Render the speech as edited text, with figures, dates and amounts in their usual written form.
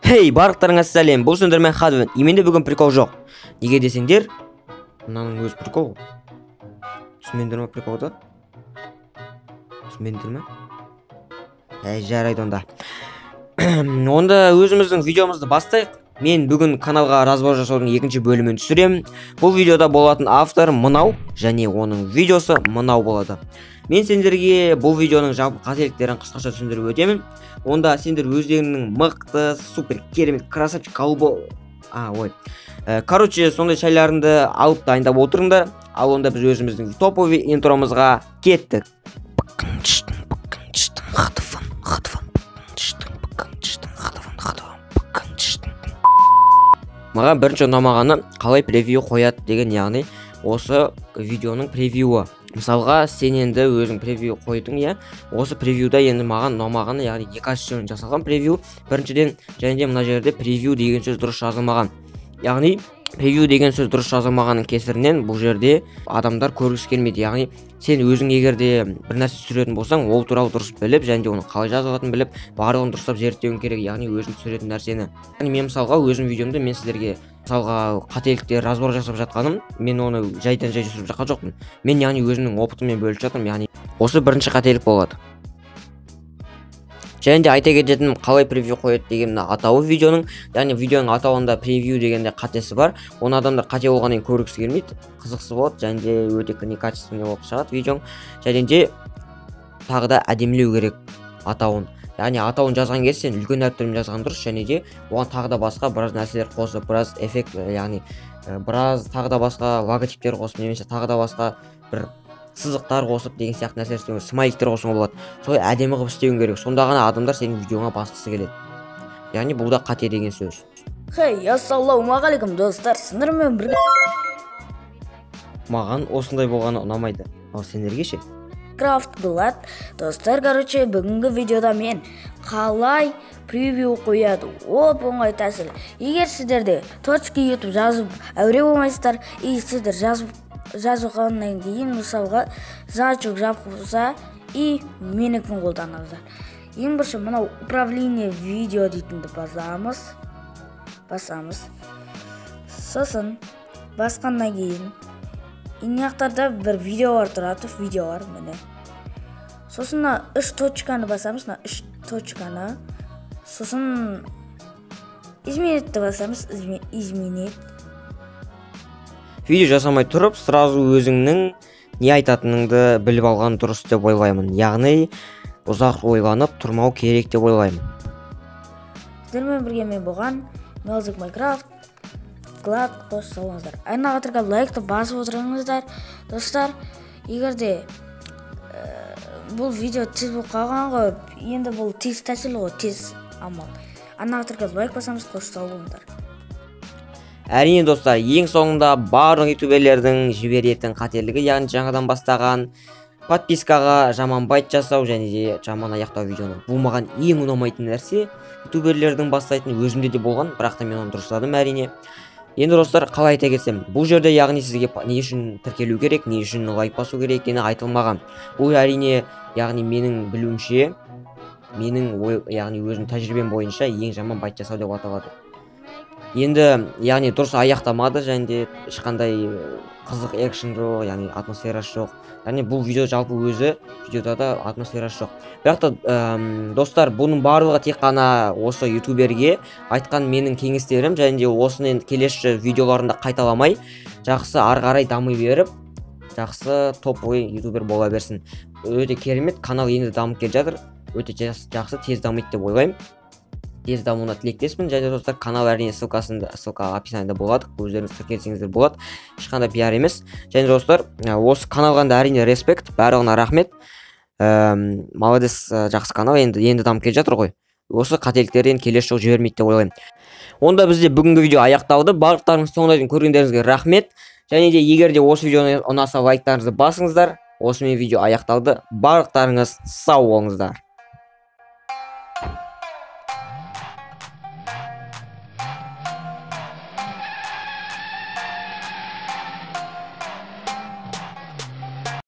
Хей, барлықтарыңа сәлем, бұл сендермен Хадвин. И менде бүгін прикол жоқ. Неге десеңдер, мынаның өзі прикол. Түсінбеңдер ма приколды? Түсінбеңдер ма? Әй, жарайды онда. Онда өзіміздің видеомызды бастайық. Мен бүгін каналға разбор жасаудың екінші бөлімін түсіремін. Бұл видеода болатын автор мынау және оның видеосы мынау болады. Мен сендерге бұл видеоның жалпы қателіктерін қысқаша түсіндіріп өтемін. Онда сендер өздеріңнің мықты, супер, керемет, красавчик, голубой, ой. Короче, сондай шайларыңды алып дайындап отырыңдар. Ал онда біз өзіміздің топовый интромызға кеттік. Маған бірінші ұнамағаны қалай превью қояды деген, яғни осы видеоның превьюі. Мысалға, сен енді өзің превью қойдың, иә? Осы превьюда енді маған ұнамағаны, яғни некачественно жасалған превью. Біріншіден, және де мына жерде превью деген сөз дұрыс жазылмаған. Яғни превью деген сөз дұрыс жазылмағанның кесірінен бұл жерде адамдар көргісі келмейді. Яғни сен өзің егер де бір нәрсе түсіретін болсаң, ол туралы дұрыс біліп, және де оны қалай жазылатынын біліп, барлығын дұрыстап зерттеуің керек, яғни өзің түсіретін нәрсені. Яғни мен мысалға өзім видеомды мен сіздерге мысалға қателіктер разбор жасап жатқаным, мен оны жайдан жай түсіріп жатқан жоқпын. Мен яғни өзімнің опытыммен бөлісіп жатырмын, яғни осы бірінші қателік болады. Және де айта кететінім, қалай превью қояды деген мына атауы видеоның, яғни видеоның атауында превью дегенде қатесі бар. Оны адамдар қате болғаннан кейін көргісі келмейді, қызықсыз болады, және де өте некачественный болып шығады видеоң. Және де тағы да әдемілеу керек атауын. Яғни атауын жазған кезде сен үлкен әріптермен жазған дұрыс, және де оған тағы да басқа біраз нәрселер қосып, біраз эффект, яғни біраз тағы да басқа логотиптер қосып, немесе тағы да басқа бір сызықтар қосып деген сияқты нәрселер істеуге, смайликтер қосуға болады. Солай әдемі қылып істеуің керек. Сонда ғана адамдар сенің видеоңа басқысы келеді. Яғни бұл да қате деген сөз. Хей, ассалаумағалейкум достар, сіздермен бірге маған осындай болғаны ұнамайды. Ал сендерге ше? Крафт Глад. Достар, короче, бүгінгі видеода мен қалай превью қояды. Оп оңай тәсіл. Егер сіздерде точки YouTube жазып әуре болмайсыздар, и сіздер жазғаннан кейін мысалға значок жабық болса, и менікін қолданыңыздар. Ең бірінші мынау управление видео дейтінді басамыз. Сосын басқаннан кейін мына жақтарда бір видеолар тұрады, видеолар міне. Сосын мына үш точканы басамыз, мына үш точканы. Сосын изменить басамыз, изменить. Видео жасамай тұрып, сразу өзіңнің не айтатыныңды біліп алған дұрыс деп ойлаймын. Яғни ұзақ ойланып тұрмау керек деп ойлаймын. Сіздермен бірге мен болған Music Minecraft Глад, қош салыңыздар. Арнаға тіркеліп лайкты басып отырыңыздар. Достар, егер де бұл видео тез болып қалған ғой, енді бұл тез тәсіл ғой, тез амал. Арнаға тіркеліп лайк басамыз, қош салыңыздар. Әрине достар, ең соңында барлық ютуберлердің жіберетін қателігі, яғни жаңадан бастаған подпискаға жаман байт жасау және де жаман аяқтау видеоны. Бұл маған ең ұнамайтын нәрсе, ютуберлердің бастайтын, өзімде де болған, бірақ та мен оны дұрыстадым әрине. Енді достар, қалай айта кетсем, бұл жерде яғни сізге не үшін тіркелу керек, не үшін лайк басу керек екені айтылмаған. Бұл әрине, яғни менің білуімше, менің ой, яғни өзім тәжірибем бойынша ең жаман байт жасау деп аталады. Енді яғни дұрыс аяқтамады, және де ешқандай қызық экшн жоқ, яғни атмосферасы жоқ. Яғни бұл видео жалпы өзі видеода да атмосферасы жоқ. Бірақ та достар, бұның барлығы тек қана осы ютуберге айтқан менің кеңестерім, және де осыны енді келесі видеоларында қайталамай, жақсы ары қарай дами беріп, жақсы топовый ютубер бола берсін. Өте керемет канал енді дамып келе жатыр, өте жақсы тез дамиды деп ойлаймын. Тез дамуына тілектеспін. Және достар, канал әрине ссылка описаниеда болады, өздеріңіз тіркелсеңіздер болады, ешқандай пиар емес. Және достар, осы каналға да әрине респект, барлығына рахмет. Молодец, жақсы канал, енді дамып келе жатыр ғой. Осы қателіктерден келесі жолы жібермейді деп ойлаймын. Онда бізде бүгінгі видео аяқталды. Барлықтарыңыз соңына дейін көргендеріңізге рахмет. Және де егер де осы видеоны ұнаса лайктарыңызды басыңыздар. Осымен видео аяқталды. Барлықтарыңыз сау болыңыздар.